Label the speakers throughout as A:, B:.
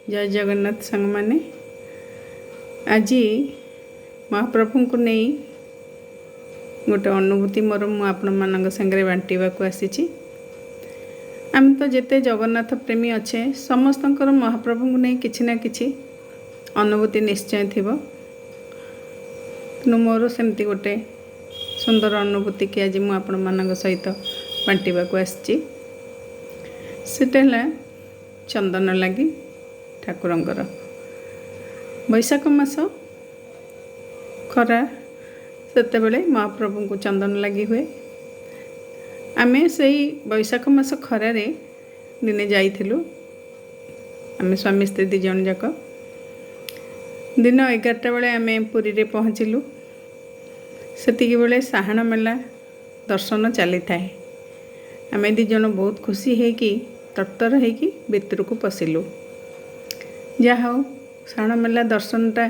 A: ଜୟ ଜଗନ୍ନାଥ ସାଙ୍ଗମାନେ। ଆଜି ମହାପ୍ରଭୁଙ୍କୁ ନେଇ ଗୋଟେ ଅନୁଭୂତି ମୋର ମୁଁ ଆପଣମାନଙ୍କ ସାଙ୍ଗରେ ବାଣ୍ଟିବାକୁ ଆସିଛି। ଆମେ ତ ଯେତେ ଜଗନ୍ନାଥ ପ୍ରେମୀ ଅଛେ, ସମସ୍ତଙ୍କର ମହାପ୍ରଭୁଙ୍କୁ ନେଇ କିଛି ନା କିଛି ଅନୁଭୂତି ନିଶ୍ଚୟ ଥିବ। ତେଣୁ ମୋର ସେମିତି ଗୋଟେ ସୁନ୍ଦର ଅନୁଭୂତିକି ଆଜି ମୁଁ ଆପଣମାନଙ୍କ ସହିତ ବାଣ୍ଟିବାକୁ ଆସିଛି। ସେଟା ହେଲା ଚନ୍ଦନ ଲାଗି ଠାକୁରଙ୍କର। ବୈଶାଖ ମାସ ଖରା, ସେତେବେଳେ ମହାପ୍ରଭୁଙ୍କୁ ଚନ୍ଦନ ଲାଗି ହୁଏ। ଆମେ ସେଇ ବୈଶାଖ ମାସ ଖରାରେ ଦିନେ ଯାଇଥିଲୁ, ଆମେ ସ୍ୱାମୀ ସ୍ତ୍ରୀ ଦୁଇ ଜଣ ଯାକ। ଦିନ 11ଟା ବେଳେ ଆମେ ପୁରୀରେ ପହଞ୍ଚିଲୁ। ସେତିକି ବେଳେ ସାହାଣ ମେଲା ଦର୍ଶନ ଚାଲିଥାଏ। ଆମେ ଦୁଇ ଜଣ ବହୁତ ଖୁସି ହେଇକି, ତରତର ହେଇକି ଭିତରକୁ ପଶିଲୁ। ଯାହା ହଉ, ସାହାଣ ମେଲା ଦର୍ଶନଟା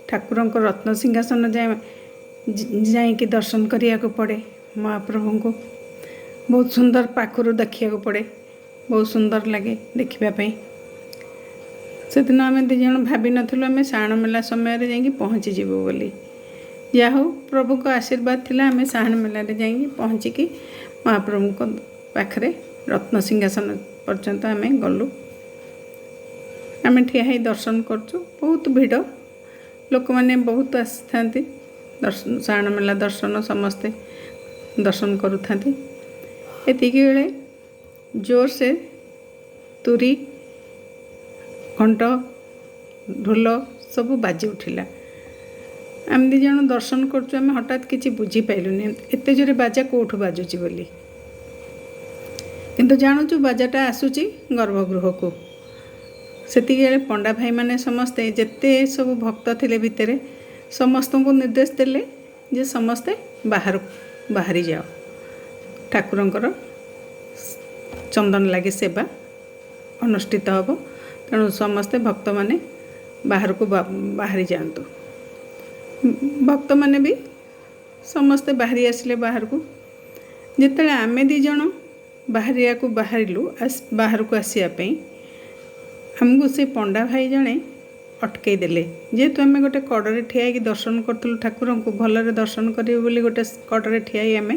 A: ଠାକୁରଙ୍କ ରତ୍ନ ସିଂହାସନ ଯାଏ ଯାଇକି ଦର୍ଶନ କରିବାକୁ ପଡ଼େ। ମହାପ୍ରଭୁଙ୍କୁ ବହୁତ ସୁନ୍ଦର ପାଖରୁ ଦେଖିବାକୁ ପଡ଼େ, ବହୁତ ସୁନ୍ଦର ଲାଗେ ଦେଖିବା ପାଇଁ। ସେଦିନ ଆମେ ଦୁଇ ଜଣ ଭାବିନଥିଲୁ ଆମେ ସାହାଣ ମେଲା ସମୟରେ ଯାଇକି ପହଞ୍ଚିଯିବୁ ବୋଲି। ଯାହା ହଉ, ପ୍ରଭୁଙ୍କ ଆଶୀର୍ବାଦ ଥିଲା, ଆମେ ସାହାଣ ମେଲାରେ ଯାଇକି ପହଞ୍ଚିକି ମହାପ୍ରଭୁଙ୍କ ପାଖରେ ରତ୍ନ ସିଂହାସନ ପର୍ଯ୍ୟନ୍ତ ଆମେ ଗଲୁ। ଆମେ ଠିଆ ହେଇ ଦର୍ଶନ କରୁଛୁ। ବହୁତ ଭିଡ଼, ଲୋକମାନେ ବହୁତ ଆସିଥାନ୍ତି ଦର୍ଶନ। ସାହାଣ ମେଲା ଦର୍ଶନ ସମସ୍ତେ ଦର୍ଶନ କରୁଥାନ୍ତି। ଏତିକି ବେଳେ ଜୋରସେ ତୁରି, ଘଣ୍ଟ, ଢୋଲ ସବୁ ବାଜି ଉଠିଲା। ଆମେ ଦୁଇ ଜଣ ଦର୍ଶନ କରୁଛୁ। ଆମେ ହଠାତ୍ କିଛି ବୁଝିପାରିଲୁନି, ଏତେ ଜୋରେ ବାଜା କେଉଁଠୁ ବାଜୁଛି ବୋଲି। କିନ୍ତୁ ଜାଣୁଛୁ ବାଜାଟା ଆସୁଛି ଗର୍ଭଗୃହକୁ। ସେତିକି ବେଳେ ପଣ୍ଡା ଭାଇମାନେ ସମସ୍ତେ, ଯେତେ ସବୁ ଭକ୍ତ ଥିଲେ ଭିତରେ, ସମସ୍ତଙ୍କୁ ନିର୍ଦ୍ଦେଶ ଦେଲେ ଯେ ସମସ୍ତେ ବାହାରକୁ ବାହାରି ଯାଅ, ଠାକୁରଙ୍କର ଚନ୍ଦନ ଲାଗି ସେବା ଅନୁଷ୍ଠିତ ହେବ, ତେଣୁ ସମସ୍ତେ ଭକ୍ତମାନେ ବାହାରକୁ ବାହାରି ଯାଆନ୍ତୁ। ଭକ୍ତମାନେ ବି ସମସ୍ତେ ବାହାରି ଆସିଲେ ବାହାରକୁ। ଯେତେବେଳେ ଆମେ ଦୁଇ ଜଣ ବାହାରିବାକୁ ବାହାରିଲୁ, ବାହାରକୁ ଆସିବା ପାଇଁ, ଆମକୁ ସେ ପଣ୍ଡା ଭାଇ ଜଣେ ଅଟକେଇ ଦେଲେ। ଯେହେତୁ ଆମେ ଗୋଟେ କଡ଼ରେ ଠିଆ ହେଇକି ଦର୍ଶନ କରୁଥିଲୁ ଠାକୁରଙ୍କୁ, ଭଲରେ ଦର୍ଶନ କରିବୁ ବୋଲି ଗୋଟେ କଡ଼ରେ ଠିଆ ହେଇ ଆମେ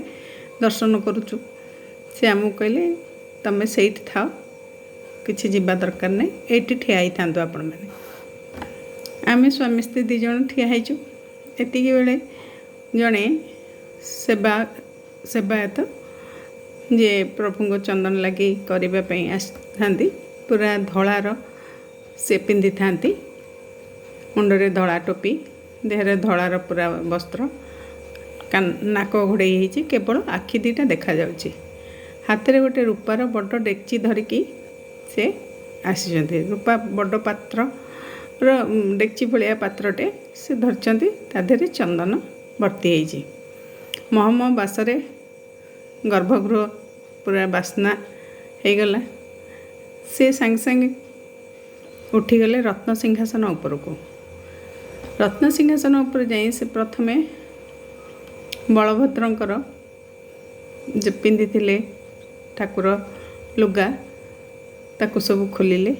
A: ଦର୍ଶନ କରୁଛୁ, ସେ ଆମକୁ କହିଲେ, "ତମେ ସେଇଠି ଥାଅ, କିଛି ଯିବା ଦରକାର ନାହିଁ, ଏଇଠି ଠିଆ ହେଇଥାନ୍ତୁ ଆପଣମାନେ।" ଆମେ ସ୍ୱାମୀ ସ୍ତ୍ରୀ ଦୁଇ ଜଣ ଠିଆ ହେଇଛୁ। ଏତିକି ବେଳେ ଜଣେ ସେବାୟତ, ଯିଏ ପ୍ରଭୁଙ୍କ ଚନ୍ଦନ ଲାଗି କରିବା ପାଇଁ ଆସିଥାନ୍ତି, ପୁରା ଧଳାର ସେ ପିନ୍ଧିଥାନ୍ତି, ମୁଣ୍ଡରେ ଧଳା ଟୋପି, ଦେହରେ ଧଳାର ପୁରା ବସ୍ତ୍ର, ନାକ ଘୋଡ଼େଇ ହେଇଛି, କେବଳ ଆଖି ଦୁଇଟା ଦେଖାଯାଉଛି। ହାତରେ ଗୋଟେ ରୂପାର ବଡ଼ ଡେକ୍ଚି ଧରିକି ସେ ଆସିଛନ୍ତି। ରୂପା ବଡ଼ ପାତ୍ରର ଡେକ୍ଚି ଭଳିଆ ପାତ୍ରଟେ ସେ ଧରିଛନ୍ତି, ତା ଦେହରେ ଚନ୍ଦନ ଭର୍ତ୍ତି ହେଇଛି। ମହମ ବାସରେ ଗର୍ଭଗୃହ ପୁରା ବାସ୍ନା ହେଇଗଲା। ସେ ସାଙ୍ଗେ ସାଙ୍ଗେ ଉଠିଗଲେ ରତ୍ନ ସିଂହାସନ ଉପରକୁ। ରତ୍ନ ସିଂହାସନ ଉପରେ ଯାଇ ସେ ପ୍ରଥମେ ବଳଭଦ୍ରଙ୍କର ଯେ ପିନ୍ଧିଥିଲେ ଠାକୁର ଲୁଗା, ତାକୁ ସବୁ ଖୋଲିଲେ।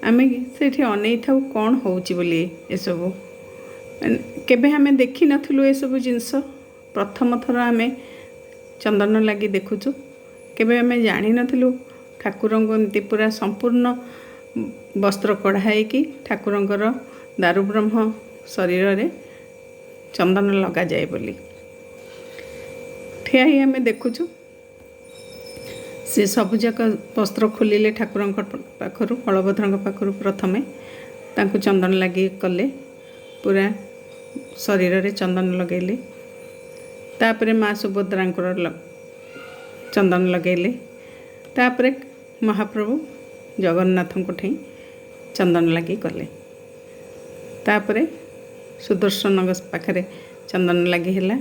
A: ଆମେ ସେଇଠି ଅନେଇଥାଉ କ'ଣ ହେଉଛି ବୋଲି। ଏସବୁ କେବେ ଆମେ ଦେଖିନଥିଲୁ। ଏସବୁ ଜିନିଷ ପ୍ରଥମ ଥର ଆମେ ଚନ୍ଦନ ଲାଗି ଦେଖୁଛୁ। କେବେ ଆମେ ଜାଣିନଥିଲୁ ଠାକୁରଙ୍କୁ ଏମିତି ପୁରା ସମ୍ପୂର୍ଣ୍ଣ ବସ୍ତ୍ର କଢ଼ା ହେଇକି ଠାକୁରଙ୍କର ଦାରୁବ୍ରହ୍ମ ଶରୀରରେ ଚନ୍ଦନ ଲଗାଯାଏ ବୋଲି। ଠିଆ ହେଇ ଆମେ ଦେଖୁଛୁ। ସେ ସବୁଯାକ ବସ୍ତ୍ର ଖୋଲିଲେ ଠାକୁରଙ୍କ ପାଖରୁ, ବଳଭଦ୍ରଙ୍କ ପାଖରୁ ପ୍ରଥମେ ତାଙ୍କୁ ଚନ୍ଦନ ଲାଗି କଲେ, ପୁରା ଶରୀରରେ ଚନ୍ଦନ ଲଗାଇଲେ। ତାପରେ ମା ସୁଭଦ୍ରାଙ୍କର ଚନ୍ଦନ ଲଗାଇଲେ। ତାପରେ ମହାପ୍ରଭୁ ଜଗନ୍ନାଥଙ୍କ ଠେଇଁ ଚନ୍ଦନ ଲାଗି କଲେ। ତାପରେ ସୁଦର୍ଶନଙ୍କ ପାଖରେ ଚନ୍ଦନ ଲାଗି ହେଲା।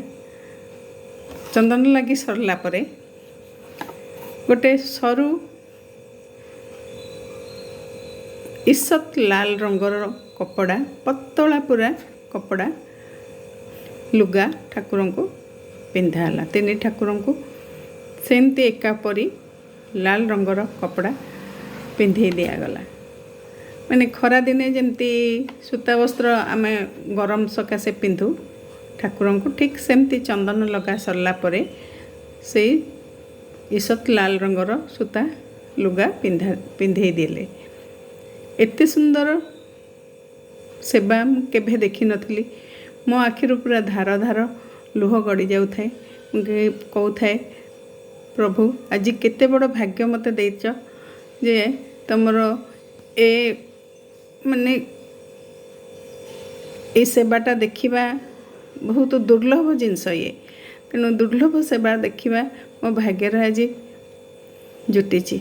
A: ଚନ୍ଦନ ଲାଗି ସରିଲା ପରେ ଗୋଟେ ସରୁ ଈଷତ୍ ଲାଲ ରଙ୍ଗର କପଡ଼ା, ପତଳା ପୁରା କପଡ଼ା ଲୁଗା ଠାକୁରଙ୍କୁ ପିନ୍ଧା ହେଲା। ତିନି ଠାକୁରଙ୍କୁ ସେମିତି ଏକା ପରି ଲାଲ ରଙ୍ଗର କପଡ଼ା ପିନ୍ଧେଇ ଦିଆଗଲା। ମାନେ ଖରାଦିନେ ଯେମିତି ସୂତା ବସ୍ତ୍ର ଆମେ ଗରମ ସକାଶେ ପିନ୍ଧୁ, ଠାକୁରଙ୍କୁ ଠିକ୍ ସେମିତି ଚନ୍ଦନ ଲଗା ସରିଲା ପରେ ସେଇ ଈଷତ ଲାଲ ରଙ୍ଗର ସୂତା ଲୁଗା ପିନ୍ଧେଇ ଦେଲେ। ଏତେ ସୁନ୍ଦର ସେବା ମୁଁ କେବେ ଦେଖିନଥିଲି। ମୋ ଆଖିରୁ ପୁରା ଧାର ଧାର ଲୁହ ଗଡ଼ି ଯାଉଥାଏ। ମୁଁ କହୁଥାଏ, ପ୍ରଭୁ, ଆଜି କେତେ ବଡ଼ ଭାଗ୍ୟ ମୋତେ ଦେଇଛ ଯେ ତୁମର ଏ ମାନେ ଏଇ ସେବାଟା ଦେଖିବା ବହୁତ ଦୁର୍ଲଭ ଜିନିଷ ଇଏ। ତେଣୁ ଦୁର୍ଲଭ ସେବା ଦେଖିବା ମୋ ଭାଗ୍ୟରେ ଆଜି ଜୁଟିଛି।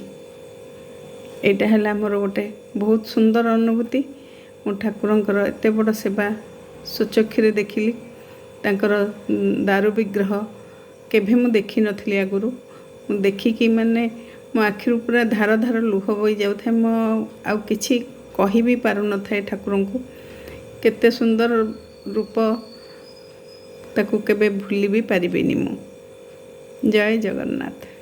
A: ଏଇଟା ହେଲା ମୋର ଗୋଟେ ବହୁତ ସୁନ୍ଦର ଅନୁଭୂତି। ମୁଁ ଠାକୁରଙ୍କର ଏତେ ବଡ଼ ସେବା ସ୍ୱଚକ୍ଷୁରେ ଦେଖିଲି। ତାଙ୍କର ଦାରୁ ବିଗ୍ରହ କେବେ ମୁଁ ଦେଖିନଥିଲି ଆଗରୁ। ମୁଁ ଦେଖିକି ମାନେ ମୋ ଆଖିରୁ ପୁରା ଧାର ଧାର ଲୁହ ବୋହି ଯାଉଥାଏ। ମୁଁ ଆଉ କିଛି କହି ବି ପାରୁନଥାଏ ଠାକୁରଙ୍କୁ। କେତେ ସୁନ୍ଦର ରୂପ, ତାକୁ କେବେ ଭୁଲି ବି ପାରିବିନି ମୁଁ। ଜୟ ଜଗନ୍ନାଥ।